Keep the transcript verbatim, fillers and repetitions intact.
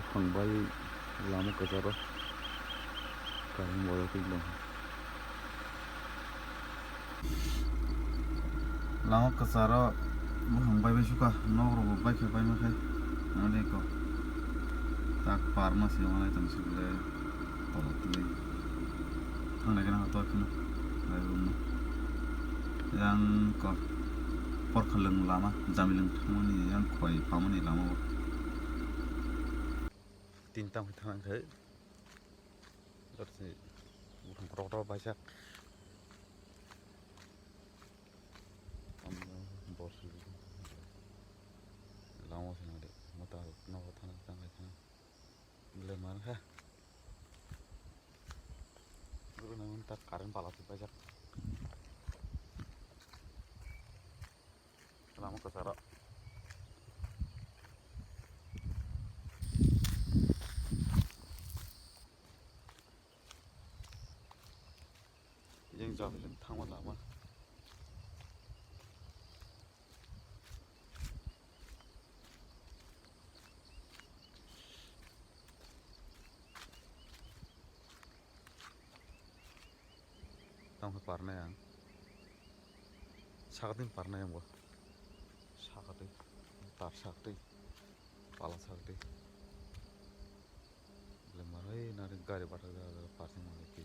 Buphang bai lama kwcharo kaisa borok twi tongkha. Lama kwcharo buphang bai bai sukha, nok rok bo bai khe bai ma khe. Ano de ko tak parma se wngnai tong se belai tola twi. Thang nai gana hato kheno bai rwma. Yang ko porkha lwng lama, jami lwng thangmani yang khoi pamani lama o. Tin tam khe thang khe. Jor se buphang kotor kotor baisa. Tamo bor se lama se nang de. Mata nogo thang thang khe thang. Belai man kha. Guru nang ta current pala se baisa. Lama kwcharo. Yang jabeleng thangma lama. Tamo khe parnai ang. Sakatwi parnai ang bo. Sakatwi. Tar sakatwi. Pala sakatwi. Belai manwi nari gari bathajak parking manwi twi.